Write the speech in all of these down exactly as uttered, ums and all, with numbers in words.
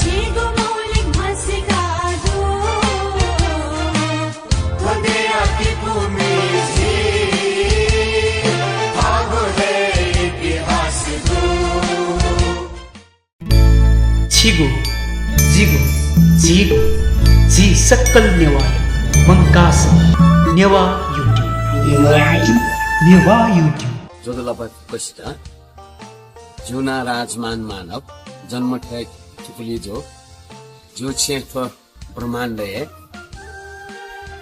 झीगु मौलिक म्हसीका दु। छिगु, जिगु, झीगु, झी सकल नेवाःया मंकाः सः नेवाः YouTube। नेवाः YouTube। ज्वजलपा फुक्कसित। जिगु नां राजमान मानव, जन्म थें किपुली जू। जिगु छेँ थ्व ब्रह्माण्डय्,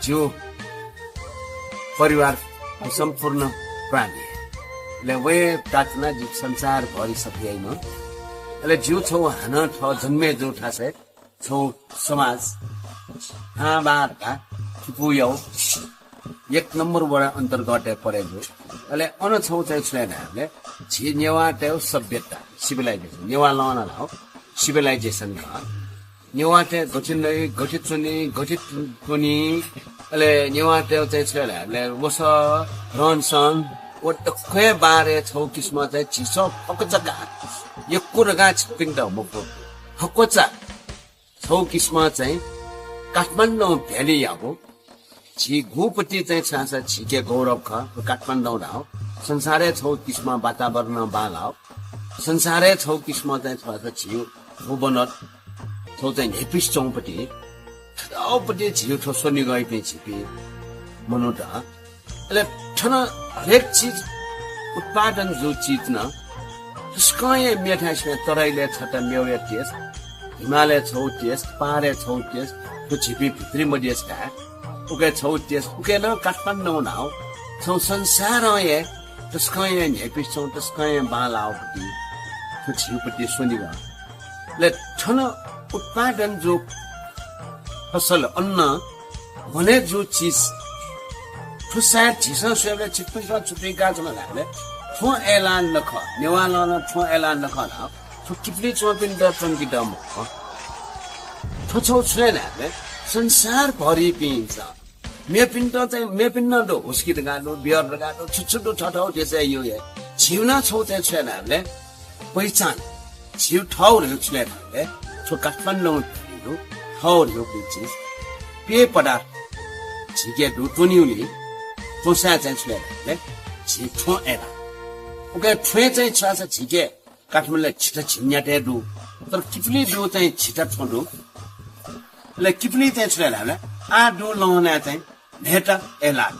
जिगु परिवार सम्पूर्ण प्राणी। अले वये प्रार्थना जिगु संसारभरि सफू याइम्ह। अले जिगु छगू हानं थः जन्मे जू थासय् छगू समाज, हां बां धकाः थुपु याउ एक नम्बर वडा अन्तर्गतय् परे जू। अले अन छगू चाहिँ छु याये धायेबलय् झी नेवाःतय् सभ्यता, civilization, नेवाः लं नं धाउ, civilization नं। नेवाःतय् गथे नइ, गथे च्वनी, गथे त्वनी, अले नेवाःतय् चाहिँ छु याये धायेबलय् वसः, रहनसहन, व दक्वया बारे छगू किसिमं चाहिँ झीसं फकचका यक्व धकाः छिकपिन्त मखु, फकचा छगू किसिमं चाहिँ काठमाडौं भ्यालीयागु झी गुपति चाहिँ छु धाःसा झीके गौरव खः, व काठमाडौं धाउ। संसारय् छगू किसिमं वातावरणं बांलाउ। संसारय् छगू किसिमं चाहिँ छु धाःसा झीगु भूबनत छगू चाहिँ न्ह्यइपुसे च्वंपति, थुदाउपति झीगु थ्व स्वनिगःयापिं झीपिं मनूत। अले थन हरेक चिज उत्पादन जू चिज नं तसकं हे मेथाय् स्वयां तराईलय् छता मेवया taste, हिमालय् छगू taste, पहाडय् छगू taste, थ्व झीपिं भित्री मधेस धाये, उके छगू taste, उके नं काठमाडौं धाउ। छगू संसारं हे तसकं हे न्ह्यइपुसे च्वं, तसकं हे बांलाउपति, थ्व झीगुपति स्वनिगः। अले थन उत्पादन जू फसल, अन्न, भने जू चिज। थ्व सायद झीसं स्वयेबलय् छिकपिन्सं छु थुइकाच्वन धायेबलय् थ्वँ अय्लाः नखः, नेवाः लं नं थ्वँ अय्लाः नखः धाउ। थ्व किपुली च्वंपिन्त च्वंकेत मखु। थ्व छगू छु याये धायेबलय् संसारभरिपिन्सं मेपिन्त चाहिँ, मेपिन्त नं दु, whisky धकाः दु, beer धकाः दु, छु छु दु, थःथःगु देशय् यु हे। झीगु नं छगू चाहिँ छु याये धायेबलय् पहिचान, झीगु थःगु धइगु छु याये धायेबलय् थ्व काठमाडौं धइगु थःगु धइगु चिज, पेय पदार्थ झीके दु त्वनीगुलिं थ्वँसाय् चाहिँ छु याये धायेबलय् झी थ्वँ अय्लाः। उके थ्वँय् चाहिँ छु धाःसा झीके काठमाडौंय् झिता झिंन्यातय् दु, तर किपुली दु चाहिँ झिता थ्वँ दु। अले किपुली चाहिँ छु याये धायेबलय् आः दु लहनाय् चाहिँ न्हय्ता अय्लाः।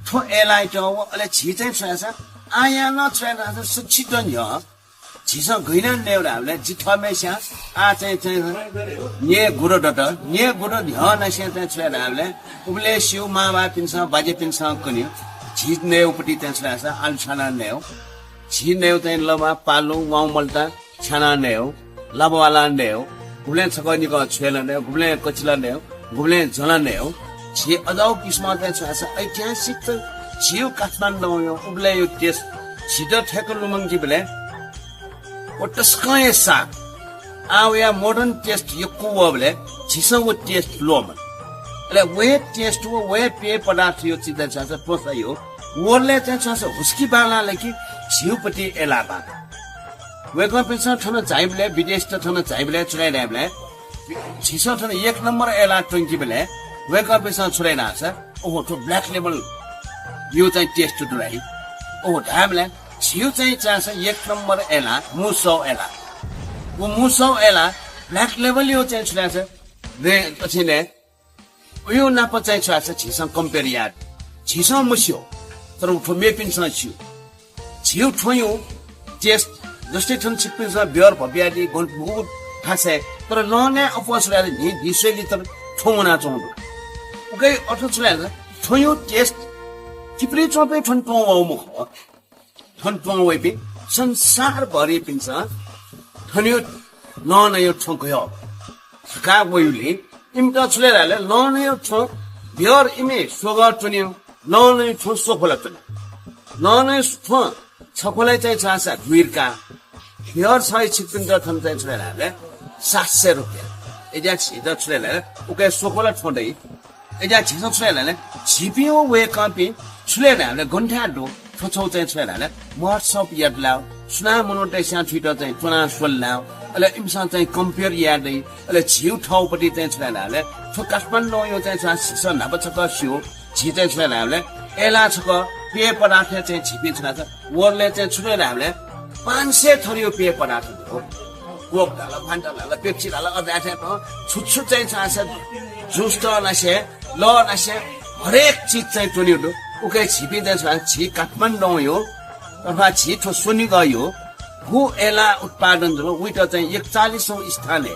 थ्वँ अय्लाःयात व अले झी चाहिँ छु याःसा आः यां नं छु याये धाःसा सच्छिद्ध न्ह्यः झीसं गहिना नयेगु धायेबलय् जि थःम्हेस्यां आः चाहिँ, चाहिँ न्यय् गुदँ दत, न्यय् गुदँ न्ह्यःनासें चाहिँ छु याये धायेबलय् उबलय् स्यू मांभाःपिन्सं, बाज्यापिन्सं कन्यु झी नयेगुपति चाहिँ छु याःसा आलु छ्यानाः नयेगु। झी नयेगु चाहिँ लमा, पालु, वाउँमल्ता छ्यानाः नयेगु, लाबवालां नयेगु, गुबलें छकः निकः छ्वय् ला नयेगु, गुबलें कचिला नयेगु, गुबलें जला नयेगु। झी अज्याःगु किसिमं चाहिँ छु याःसा ऐतिहासिक चाहिँ झीगु काठमाडौंया उबलय्‌या taste झीत थय्‌क लुमंकीबलय् व तसकं हे साफ। आः वया modern taste यक्व वःबलय् झीसं व taste ल्वःमन। अले व हे taste व, व हे पेय पदार्थया चिज चाहिँ छु याःसा त्वँसा यु। World-य् चाहिँ छु याःसा whisky बांलाः ला कि झीगुपति अय्लाः बांलाः। वय्‌कःपिन्सं थन झाइबलय्, विदेशीत थन झाइबलय्, छु याये धायेबलय्, झीसं थन एक नम्बर अय्लाः त्वंकीबलय् वय्‌कःपिन्सं छु याये धाःसा, ओहो, थ्व Black Label-या चाहिँ taste दु रे। ओहो धायेबलय् झीगु चाहिँ छु याःसा एक नम्बर अय्लाः, मू सः अय्लाः। व मू सः अय्लाः Black Label-या चाहिँ छु याःसा, ने, अथे ने, उयो नाप चाहिँ छु याःसा झीसं compare याये। झीसं मस्यू, तर थ्व मेपिन्सं स्यू। झीगु थ्वँया taste, जस्तै थन छिकपिन्सं beer भपियादी गन-, गुगु थासय्, तर लहनाय् अप्वः छु याःसा न्हि दुई सय लिटर थ्वँ वनाच्वंगु दु। उकिया अर्थ छु याःसा थ्वँया taste किपुली च्वंपिं थन त्वँ वःम्ह खः। थन त्वँ वइपिं संसारभरिपिन्सं थनया लहनाया थ्वँ गय् धकाः वइबलय् इमित छु याये धायेबलय् लहनाया थ्वँ beer इमि स्वगः त्वनी, लहनाया थ्वँ स्वख्वला त्वनी। लहनाया थ्वँ छख्वलय् चाहिँ छु याःसा दुई रुका, beer छ हे छिकपिन्त थन चाहिँ छु याये धायेबलय् सात सय रुपियाँ। अय्‌जुयाः झीत छु याये धायेबलय् उकिया स्वख्वला थ्वँ दइ। अय्‌जुयाः झीसं छु याये धायेबलय् झीपिं व वय्‌कःपिं छु याये धायेबलय् गन थाय् दु, थ्व छगू चाहिँ छु याये धाःले, महोत्सव यात ला, सुनां मनूतय्‌सं थुइत चाहिँ च्वनाः स्वल ला, अले इमिसं चाहिँ compare याये दइ, अले झीगु थःगुपट्टि चाहिँ छु याये धाःले, थ्व काठमाडौंया चाहिँ छु झीसं न्हापा छकः स्यू, झी चाहिँ छु याये धाःले, अय्‌लाः छकः पेय पदार्थ चाहिँ झीपिं छु याये धाःले, world-य् चाहिँ छु याये धाःले, पाँच सय थरीगु पेय पदार्थ दु। Coke धाल, Fanta धाल, Pepsi धाल, अथे अथे नं छु छु चाहिँ छु याये धाःले, juice त नासे, लः नासे हरेक चिज चाहिँ च्वनीगु दु। उकिं झीपिं चाहिँ छु याये धाःले, झी काठमाडौंया अथवा झी थ्व स्वनिगःया गु अय्‌लाः उत्पादन जुल, वइत चाहिँ एकचालिसौँ स्थानय्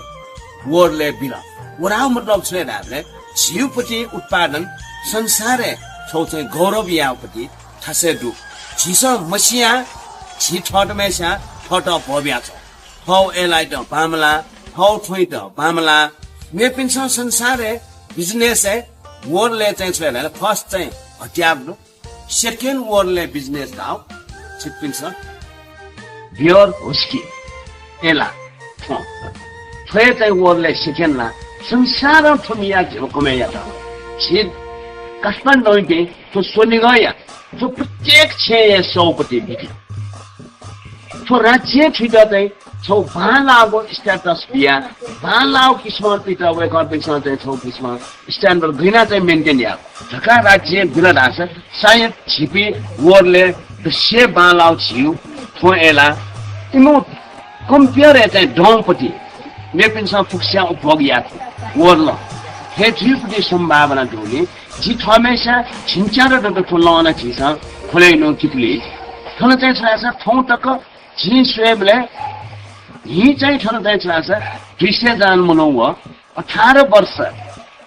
world-य् बिल। व धाःगु मतलब छु याये धाःबलय् झीगुपट्टि उत्पादन संसारय् छगू चाहिँ गौरव याःगुपट्टि थासय् दु। झीसं मसियाः झी थःतम्हस्यां थःत भ्वबियाच्वं। थःगु अय्‌लाःयात बांमलाः, थःगु थ्वइत बांमलाः। मेपिन्सं संसारय् business-य् world-य् चाहिँ छु याये धाःले first चाहिँ हतियार दु, second world-य् business धाःगु छिकपिन्सं beer, whisky, अय्‌लाः, थ्व, थ्व हे चाहिँ world-य् second ला। संसारं थ्व मियाः झीगु कमय् यात। झी काठमाडौंपिं थ्व स्वनिगःया थ्व प्रत्येक छेँय् सःगुपट्टि बिति। थ्व राज्यं थुइत चाहिँ छगू बांलाःगु status बियाः, बांलाःगु किसिमं थुइत वय्‌कःपिन्सं चाहिँ छगू किसिमं standard गय् यानाः चाहिँ maintain याः धकाः राज्यं बिल धाःसा, सायद झीपिं world-य् दक्वसिबें बांलाःगु झीगु थ्व अय्‌लाः, इमिगु compare-य् चाहिँ दौंपट्टि मेपिन्सं फुक्कसियां उपभोग याःगु world-य् हे जुइगुपट्टि सम्भावना दुगुलिं झी थःम्हस्यां झिंच्यादँ दत थ्व लँ नं झीसं ख्वले यानागु जुइगुलिं थन चाहिँ छु याये धाःसा थौं तक झी स्वयेबलय् न्हि चाहिँ थन चाहिँ छु याये धाःसा दुई सय जन मनू व अठार वर्ष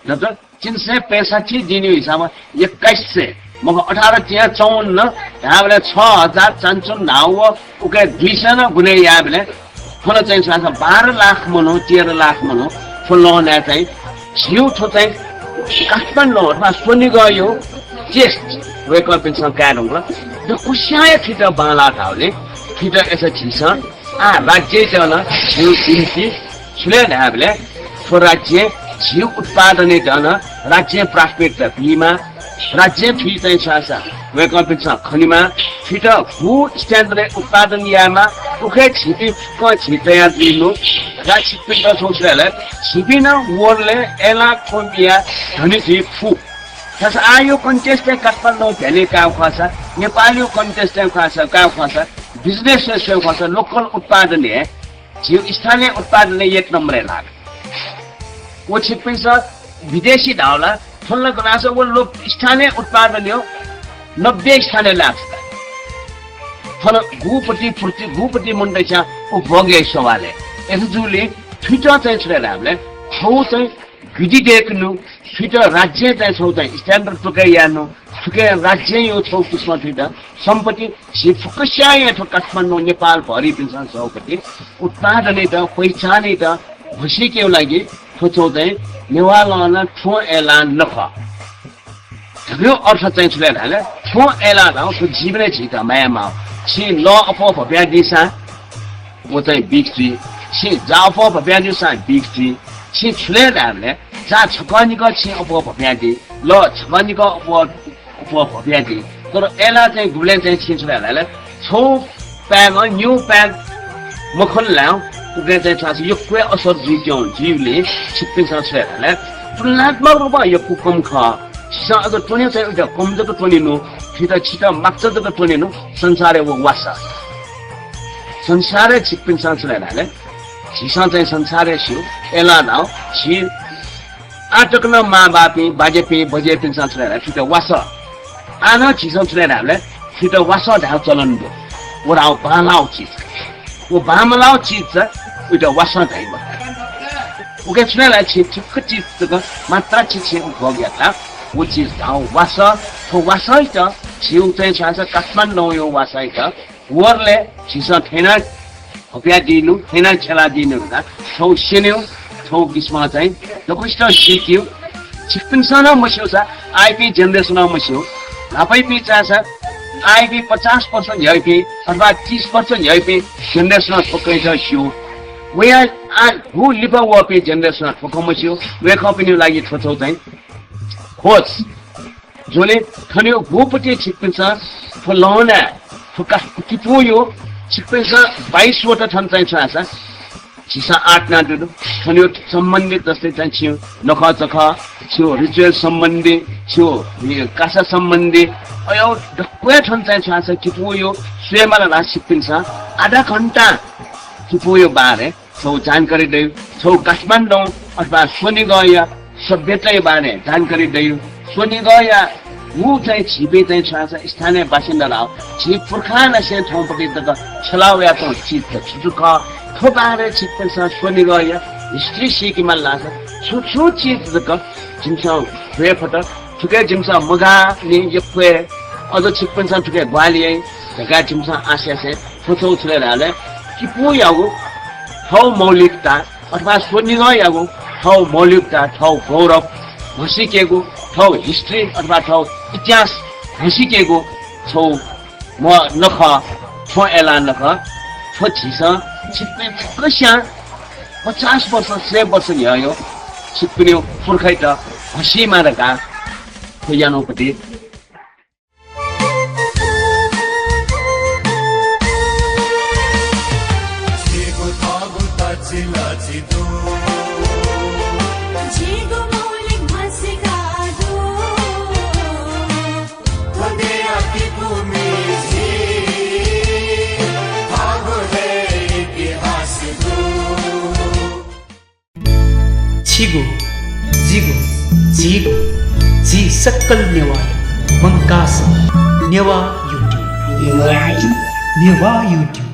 दत, तीन सय पैंसठ्ठी दिनया हिसाबं एक्काइस सय, मखु, अठार तिहां चौवन्न धाःबलय् छ हजार चान्चुन धाःगु व उकी दुई सय नं गुणय् याःबलय् थन चाहिँ छु याये धाःसा बाह्र लाख मनू, तेह्र लाख मनू थ्व लँय् चाहिँ झीगु थ्व चाहिँ काठमाडौं अथवा स्वनिगःया taste वय्‌कःपिन्सं काये धुंकल। दक्वसियां हे थुइत बांलाः धाःगुलिं थुइत अय्‌सा झीसं आः राज्ययात नं झीगु बिन्ति छु ले धायेबलय् थ्व राज्यं झीगु उत्पादनयात नं राज्यं प्राथमिकता बीमाः, राज्यं थुइ चाहिँ छु याये धाःसा वय्‌कःपिन्सं खनेमाः, थुइत गु standard-य् उत्पादन यायेमाः, उकी झीपिं फुक्कं झी तयार जुइमाः धकाः छिकपिन्त छगू छु ले धायेबलय् झीपिं नं world-य् अय्‌लाः थ्व मियाः धनी जुइ फु। धाःसा आःयागु context-य् काठमाडौं valley कायेगु खःसा, नेपालयागु context-य् खःसा, कायेगु खःसा, business-य् स्वयेगु खःसा, local उत्पादन हे झीगु स्थानीय उत्पादनय् एक नम्बरय् लाः। व छिकपिन्सं विदेशी धाःगु ला, थन ला गन धाःसा व लोक स्थानीय उत्पादनया नब्बे स्थानय् लाः। थन गुपति पूर्ति, गुपति मनूतय्‌सं उपभोग याइ सवालय्। अय्‌जूगुलिं थुइत चाहिँ छु ले धायेबलय् थौं चाहिँ विधि दय्‌केनु, थुइत राज्यं चाहिँ छगू चाहिँ standard तोके यायेनु, थुकी राज्यं छगू किसिमं थुइत सम्पत्ति झी फुक्कसियां हे थ्व काठमाडौं नेपाल भरिपिन्सं सःगुपति उत्पादनयात, पहिचानयात म्हसीकेगु लागि थ्व छगू चाहिँ नेवाः लँ नं थ्व अय्‌लाः नं खः। थुकिया अर्थ चाहिँ छु ले धायेबलय् थ्व अय्‌लाः धाःगु थ्व जीवनय् झीत माया माः। छिं लः अप्वः भ्वपुयादीसां व चाहिँ बीक जुइ। छिं जा अप्वः भ्वपुयादीसां बीक जुइ। छिं छु ले धायेबलय् जा छकः निकः छिं अप्वः भ्वपुयादी, लः छकः निकः अप्वः, अप्वः भ्वपुयादी। तर अय्‌लाः चाहिँ गुबलें चाहिँ छिं छु ले धायेबलय् छगू पाय्‌गं निगू पाय् मखन ला, उकिं चाहिँ छु ले धाःसा यक्व हे असर जुइत्यं जुइबलय् छिकपिन्सं छु ले धायेबलय् तुलनात्मक रूपं यक्व कम खः। छिसं अझ त्वने चाहिँ उइत कम जक त्वनेनु, छित, छित माक्चा जक त्वनेनु, संसारय् व वासः। संसारय् छिकपिन्सं छु ले धायेबलय् झीसं चाहिँ संसारय् स्यू, अय्‌लाः धाःगु झी आः तक नं मांबौपिं, बाज्यापिं, बज्येपिन्सं छु ले धायेबलय् थुइत वासः। आः नं झीसं छु ले धायेबलय् थुइत वासः धायेगु चलन दु। व धाःगु बांलाःगु चिज। व बांमलाःगु चिज चा उइत वासः धाइ मखु। उकिं छु ले धायेबलय् छिं ठिक्क चिज तक मात्रा छि छिं उपभोग यात ला, व चिज धाःगु वासः। थ्व वासःयात झीगु चाहिँ छु ले धाःसा काठमाडौंया वासःयात world-य् झीसं थथे यानाः भ्वपुयादीनु, थथे यानाः छ्यलादीनु धकाः छगू स्यनेगु, छगू किसिमं चाहिँ दक्वसितं सीकेगु। छिकपिन्सं नं मस्यूसा आःयापिं generation-नं मस्यू। न्हापायापिं चाःसा आःयापिं पचास वर्ष न्ह्यःयापिं अथवा तीस वर्ष न्ह्यःयापिं generation-नं थ्व खँ स्यू। वया आः गु लिपा वःपिं generation-नं थ्व खँ मस्यू। वय्‌कःपिनिगु लागि थ्व छगू चाहिँ खोज। ज्वने थनयो गोपति छिकपिन्सं थ्व लहना थ्व का किपूयो छिकपिन्सं बाइस वटा थन चाहिँ छु आसा झीसं आठ ना दुदु। थनयो सम्बन्धित जस्तै चाहिँ छियो नखःचखः, छियो ritual सम्बन्धी, छियो कासा सम्बन्धी अयो दक्वया थन चाहिँ छु आसा किपूयो स्वयेमाला ला छिकपिन्सं आधा घण्टा किपूयो बारे छौ जानकारी दयु, छौ काठमाडौं अथवा स्वनिगःया सभ्यताया बारे जानकारी दयु, स्वनिगःया उ चाहिँ झीपिं चाहिँ छु आसा स्थानीय बासिन्दा ला झी पुर्खानासें थौंपट्टि तक छ्यलावयातुं चिज छु छु खः थ्व बारे छिकपिन्सं स्वनिगःया history सीकेमाल लासा छु छु चिज जक जिमिसं ह्वे फत थुके जिमिसं मगाः नि यक्वय् अझ छिकपिन्सं थुके ग्वाहालि याइ धकाः जिमिसं आश यासें थ्व छौ छु ले धाःले किपूयागु थौ मौलिकता अथवा स्वनिगःयागु थौ मौलिकता, थौ गौरव म्हसीकेगु, थौ history अथवा थौ इतिहास म्हसीकेगु छौ म नखः, थ्व एलान नखः, थ्व झीसं छिकपिं फुक्कस्यां पचास वर्ष, सय वर्ष न्ह्यःयो छिकपिनियो पुर्खाइत म्हसीमा धकाः थ्व यानुपति झीगु थःगु तचिलचि दु। झीगु मौलिक म्हसीका दु। थ्व देय्‌या किपूमि झी थःगु हे इतिहास दु। छिगु, जिगु, झीगु, झी सकल नेवाःया मंकाः सः नेवाः YouTube। नेवाः YouTube।